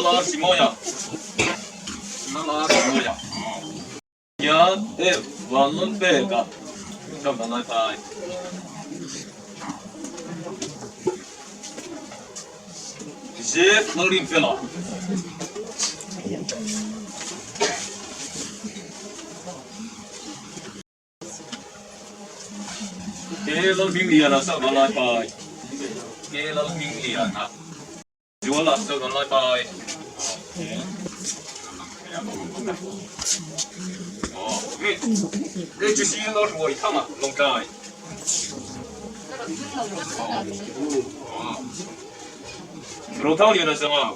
Lal Simawia Lal Simawia Hian e Vanlal Peka Sam Vanlai Pai Zep Lalrinfela Ke Lalhmingliana Sam Vanlai Pai Ke Lalhmingliana Zuala Sam Vanlai Pai HC Lalhruaithanga Lawngtlai Rothangliana Sangau.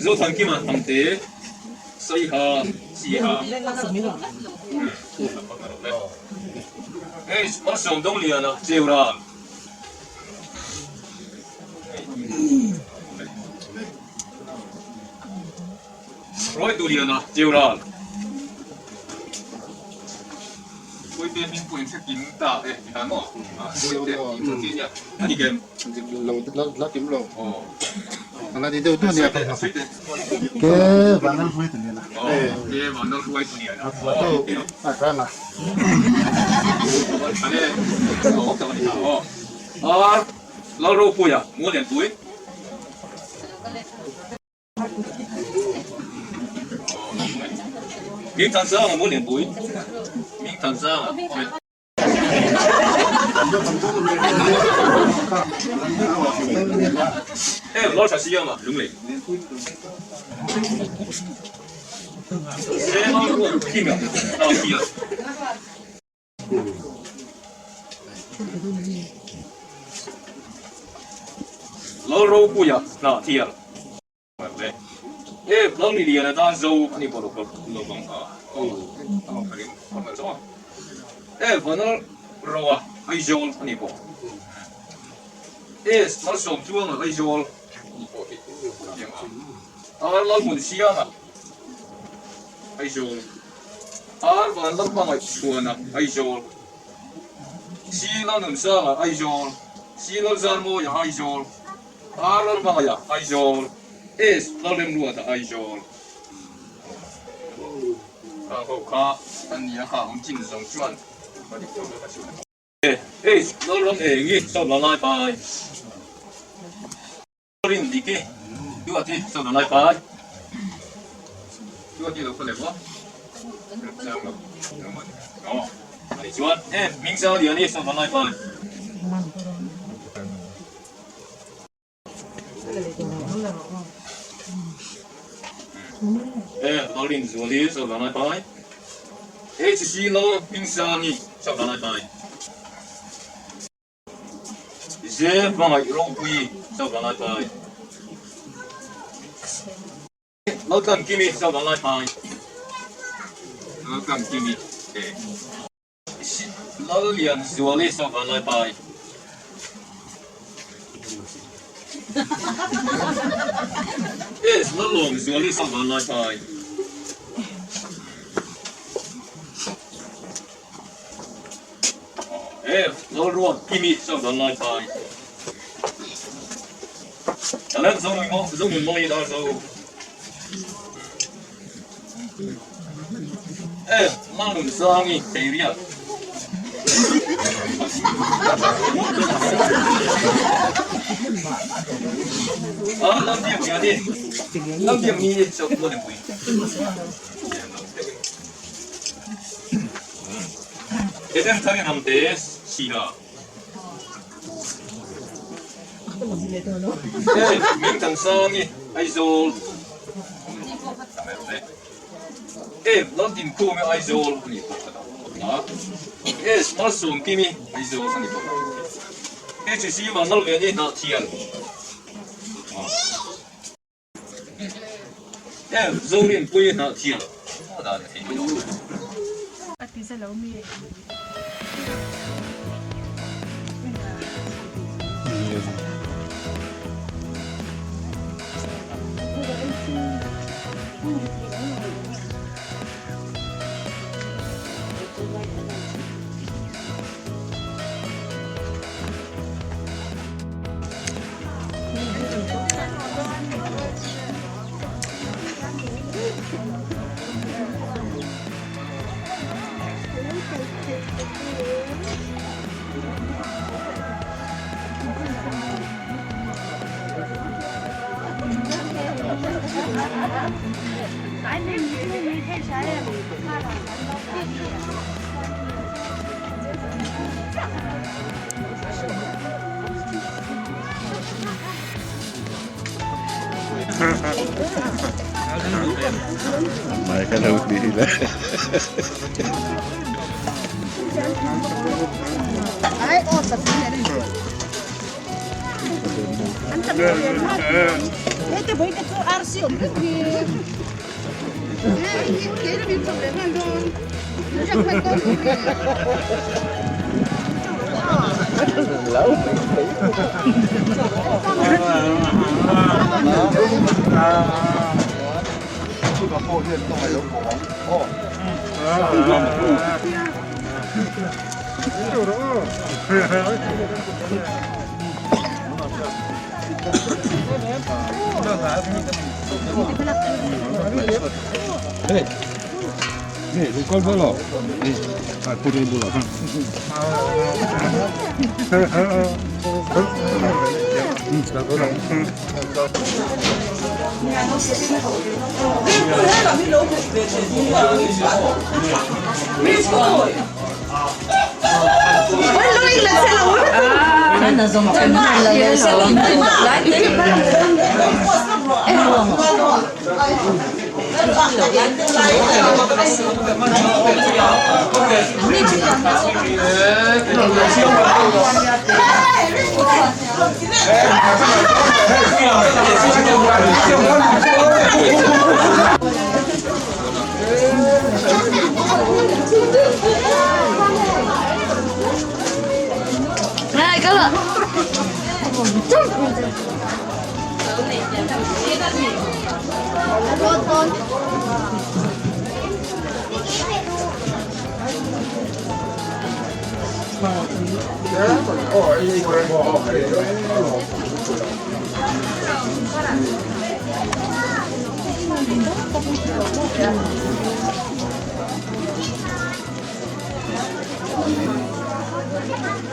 Zothankima Thangte Saiha Siha Hei Malsawmdawngliana Cheural Ruaituliana Cheural. Puite hming pawh in hre kim ta e ti han maw? Puite tih chu chi nia a ni kem? Lo la kim lo. A la ni deuh deuh nia. Ke Vanlal Ruaituliana. Ke Vanlal Ruaituliana. A rang a. Ar Lalropuia Muallianpui. Ming Than Sang a Muallianpui. Ming Than Sang a. Heng Lal Tha Siam a Lunglei. Sema Ruat Kinga Nau Hial. Lalropuia hna thial e Lalniliana tan zo a ni pawh lo vang a e Vanal Roa Aizawl a ni pawh e Malsawmtluanga Aizawl a ni pawh hi a Lalhmunsianga Aizawl. Ar van lam hmangaih chhuana Aizawl. Si Lal Nunsanga Aizawl. Si Lal Zarmawia Aizawl. Ar Lal Hmangaiha Aizawl. S Lal Remruata Aizawl. Khang ho kha an nia kha awm chin zawng chuan ka dik tawh ka chhun. H Lalram Engi Sawmla Lai Pai. Rin dik e, duat hi sawn a lai pai. Duat hi lo khaw leh maw? Chang lo. Aw, ani chuan e hming sang lian hi sawn a lai pai. E Lalrin Zuali sawn a lai pai. HC Lal hming sang hi sawn a lai pai. Ze hmangaih ropui chauh a lai pai. Laltlan Kimi chauh a lai pai. Laltlan Kimi e. Lallian Zuali chauh a lai pai. Lalawm Zuali chauh a lai pai. E Lalruat Kimi chauh dan lai pai. Talent zo nui maw zo nun mawi dar zo. E Manun Sangi Theiria. A Lambiak Liani Lambiak mi chauh maw ni pui. Eden thar in am te si na. Hey, Ming Tang Sang i Aizawl. Hey, London khu mi Aizawl ani pawh ka na. Yes, Malsawm Kimi Aizawl ani pawh. Hey, chi si ma nal ve ni na thian. Em Zorin pui hnah thiam dan a thei mai lo. A ti za lo mi. Mai ka lo ti le.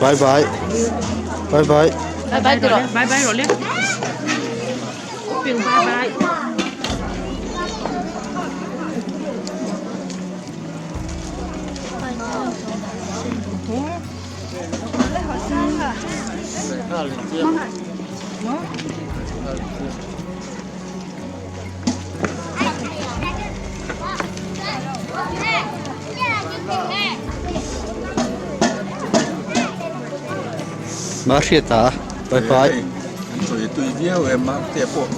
Bye bye bye bye Bye bye rawh bye bye rawh le pin bye bye. Ma hriat a bye bye. An chawi tui viau em a te pawh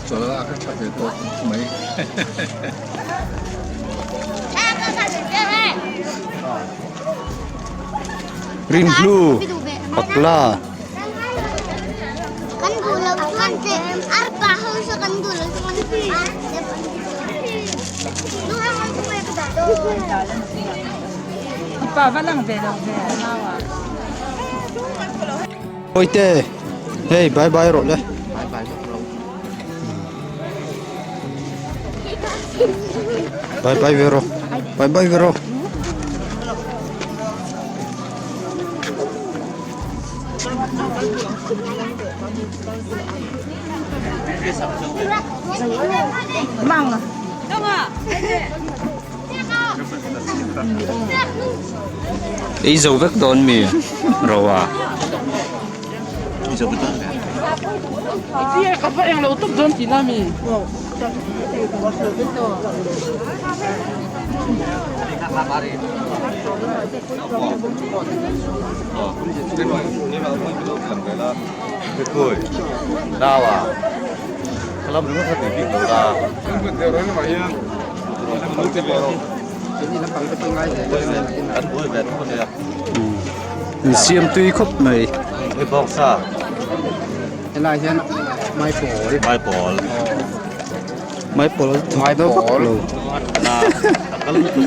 chawl a ka tha ve tawh mai. Rinhlu pakla. Kan duh lo chuan che arpa ho saw kan duh lo chuan Pa va lang ve lo ve nau a. Awite hei bye bye rawh le. Bye bye ve rawh bye bye ve rawh. Ei zo vek dawn mi ro a. In siam tui khawp mai. Helai hian maipawl. Maipawl. Maipawl a thawk deuh vak lo.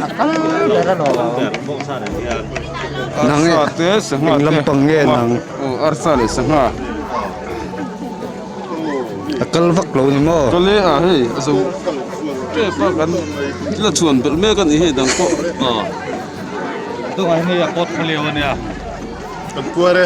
A kal ber alawm. Nang e eng lampang nge nang. Arsa leh sangha. A kal vak lo ni maw. Kal e a hei a zo tep a kan la chhuan belh mek a ni hei dang pawh. Tunah hian hei a kawt khaw lio a nia. Kan puar e.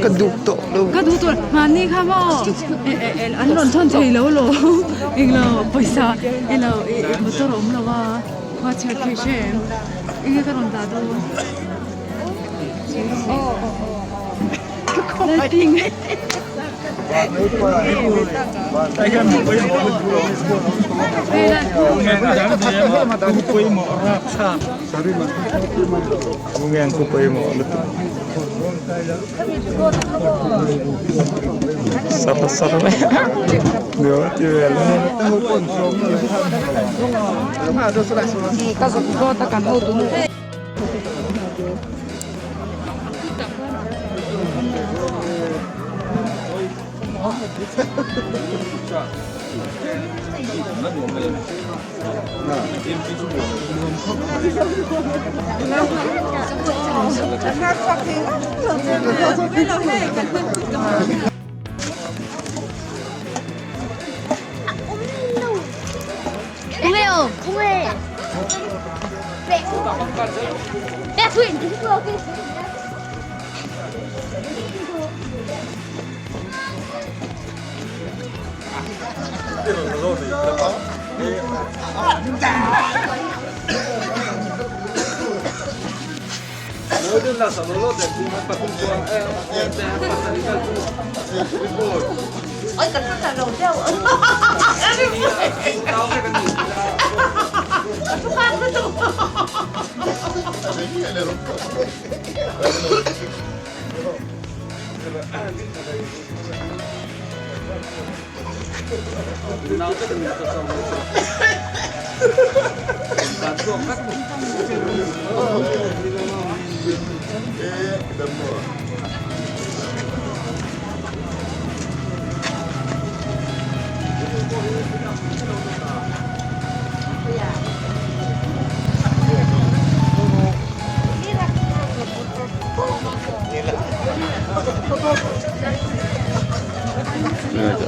Ka duh tawh lo. Ka duh tawh mahni kha maw an rawn thawn thei lo lo englo pawisa elo motor a awm lo a khua chhiat thei hre em enge ka rawn dah dawn lighting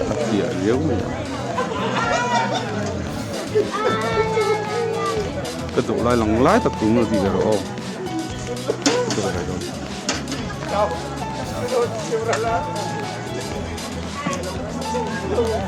A fiah viau mai a ka duh lai lang lai tak tur maw tih ber aw ka duh dawn.